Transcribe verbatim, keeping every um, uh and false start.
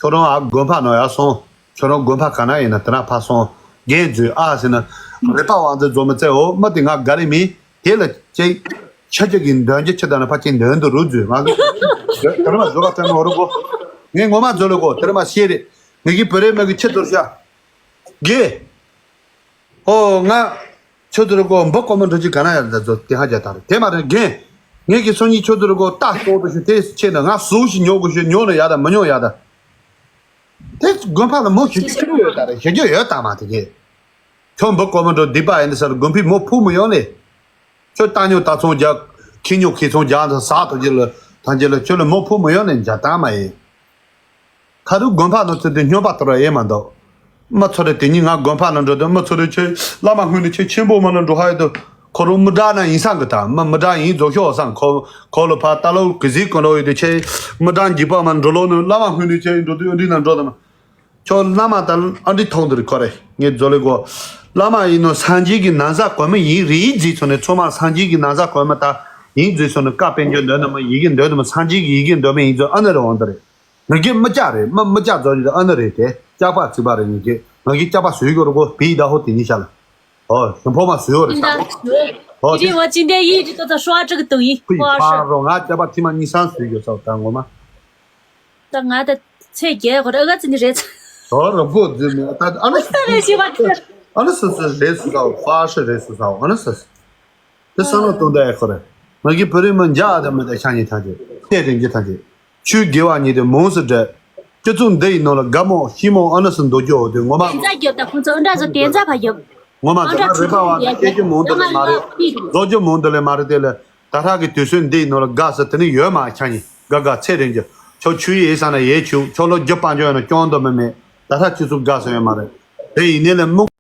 ཁྱོད་རང་ཨ་དགོན་པ་ནང་ཡར་སོང་། ཁྱོད་རང་དགོན་པ་ག་ན་ཡིན་ན་དེ་ན་ཕར་སོང་། རྒན་འཛུལ་ཨ་ཟེར་ན། རེ་པ་བང་མཛོད་རྫོང་མི་བཙལ་འོ་མི་དེ་ང་དགའ་རེ་མིན། དེ་ལ་ཅིག་ཆ་ཅིག་གིས་འདོན་གྱི་ཆི་དང་ན་ཕ་ཅིག་འདོན་དུ་རུ་འཛུལ་ང་གི། དེ་རེ་མ་བཟོ་ག་ཐོན་འོ་རུ་གོ། ངས་ངོ་མ་བཟོ་ལེ་གོ་དེ་རེ་མ་ཤེས་རེད། ངེད་ཀྱི་བུ་རེ་མོ་གི་ཆི་ཚོར་ཤ། དགེ། ཨོ་ང་། ཆོས་དུ་རུ་གོ་འབུ་ཀོ་མོ་འགྲོ་ཅིག་ག་ན་ཡར་ད་ཚོ་དེ་ཧ་ཅ་དར་དེ་མ་རེད་རྒན། ངེད་ཀྱི་སང་ཉིན་ཆོས་དུ་རུ་གོ་ལྟ་སྟོང་དུ་ཞུ་དེ་ཆེ་ན་ང་སུ་ཞིག་ཉོ་དགོས་ཞུ་ཉོ་ནི་ཡ་ད་མི་ཉོ་ཡ་ད། དེ་དགོན་པ་ལ་མོ་ཞུ་རྒྱུ་ཁྱེར་ཡོད་ད་རེད་ཞུ་རྒྱུ་ཡོད་ད་མ་དེ་གས། ཁྱོད་འབུ་ཀོ་མོ་འགྲོ་སྡིག་པ་ཡིན་ས་རུ་དགོན་པའི་མོ་ཕུག་མི་ཡོང་ལེ། ཁྱོད་ལྟ་ཉོ་ལྟ་ཚོང་རྒྱག་ཁྱི་ཉོ་ཁྱི་ཚོང་རྒྱག་ད་ཟག་ཐོ་རྒྱུ་ལ་ཐང་རྒྱུ་ལ་ཁྱོད་ལ་མོ་ཕུག་མི་ཡོང་ལེ་འཇག་ད་མ་ཡིན། ཁ་རུ་དགོན་པ་ནང་ཚུད་དེ་སྨྱོན་པ་དོར་བ་ཡེ་མ་འདུག་མི་ཚོ་རེ་དེ་ཉིན་ང་དགོན་པ་ནང་འགྲོ་དུས་མི་ཚོ་རེ་ཆེ་བླ་མ་སྔོན་ནས་ཆེ་ཆེན་པོ་མ་ལ་འགྲོ་ཧ་ཡོད་དུ་ཁོ་རང་མི་དྲག་ན་ཡིན་སང་གི་ད་མི་མི་དྲག་ཡིན་རྫོགས་ཤོག་སང་ཁོ་ཁོ་ལ་ཕ་ད་ལོ་གི་གཟིགས་གོ་འགྲོ་ཡོད་དུ་ཆེ་མི་དྲག་འཇིགས་པ་མ་འགྲོ་ལོ་ནི་བླ་མ་སྔོན་ནས་ཆེ་འགྲོ་དུས་ཨ་འདྲི་ན་འགྲོ་དུ་མ་ཁྱོད་བླ་མ་ད་ཨ་འདྲི་ཐོག་འདིར་ཁོ་རེ་ངས་རྫོ་ལེ་གོ་བླ་མ་ཡིན་ནོ་སངས་རྒྱས་ཀྱི་ན་བཟའ་གོན་མི་ཡིན་རེད་རྫིས་ཚོ་ནས་ཚོ་མ་སངས་རྒྱས་ཀྱི་ན་བཟའ་གོན་མི་ད་ཡིན་རྫིས་ཚོ་ནས་བཀའ་སྤེལ་རྒྱུ་འདོད་ནི་མ་ཡི་གེ་འདོད་ནི་མ་སངས་རྒྱས་ཀྱི་ཡི་གེ་འདོད་མི་ཡིན་ཚོ་ཨ་ནི་རེ་འོང་འདི་རེད། ང་གི་མི་སྐྱ་རེད་མི་མི་སྐྱ་རྫོགས་ཀྱི་ཨ་ནི་རེད་དེ་སྐྱག་པ་ཚིག་པ་རེད་ངེད་ཀྱི་ང་གི་སྐྱག་པ་བཟོས་ཡོད་རུ་གོ་བི་ཡི་ད་ཧོ་དེ་ཉིད་ཤ་ལ་ཧོ་ཞོན་ཕོ་མ་བཟོས་ཡོད་རེད་ཤ་ཧོ་དེ་དེ་རིང་བ་ཅི་འདྲའི་ཡིད་རི་ཏོ་ཚ་ཧྲོ་ཨ་ཀྲི་གི་དུ་ཡིན་ཧོ་ཧྲ་ཧྲ་རོ་ང་སྐྱག་པ་ཐི་མ་གཉིས་སང་བཟོས་ཡོད་ས་ད་ངོ་མ་ད་ང་ད་ཚེ་རྒྱལ་ཁོ་ར་ཨ་ག་ཚི་ནི་རེད་ཧོ་རོ་པོ་ཛི་མེ་ད་ཨ་ནི་ཨ་ནི་སི་སི་རེད་སུ་ས་ཧོ་ཧྥ་ཧྲི་རེད་སུ་ས་ཧོ་ཨ་ནི་སི་སི། དེ་བསམ་བློ་གཏོང་ད་ཡ་ཁོ་རེ། ང་གི་བོད་རིགས་མི་འཇག་ཨ་དམ་མི་དང་ཤ་ཉེ་ཐང་ཆེ། ལྟས་རིང་གི་ཐང་ཆེ། ཆོས་དགེ་བ་ཉིད་དེ་མོངས་སུ་འདྲེ། སྤྱི་ཚོགས་འདི་ཡི་ནང་ལ་དགའ་མོ་ཤི་མོ་ཨ་ནི་སུ་འདོད་རྒྱུ་འོ་དེ་ངོ་མ། དེ་ཚ་རྒྱབ་ད་ཁོང་ཚོ་འདྲ་ཟོ་དེ་ཚ་ཕ་རྒྱབ། ངོ་མ་འདི་ང་རེ་པ་བ་དང་སྐྱེ་རྒྱུ་མོང་འདི་ལས་མ་རེད། རྫོགས་རྒྱུ་མོང་འདི་ལས་མ་རེད་དེ་ལས་ད་ཧྲག་གི་དུས་ཚོད་འདི་ཡི་ནང་ལ་དགའ་ས་དེ་ནི་ཡོད་མ་ཤ་ཉེ་དགའ་དགའ་ཚེ་རིང་གི་ཆོ་ཆུ་ཡི་ས་ན་ཡེ་ཆུ་ཆོ་ལོ་རྒྱུ་སྤང་ཆོ་ཡོད་ན་སྐྱོང་འདོད་མི་མེད་ད་ཧྲག་ཆུ་ཚུགས་དགའ་ས་ཡོད་མ་རེད། དེ་ཡིན་ནའི་ལས་སྨུག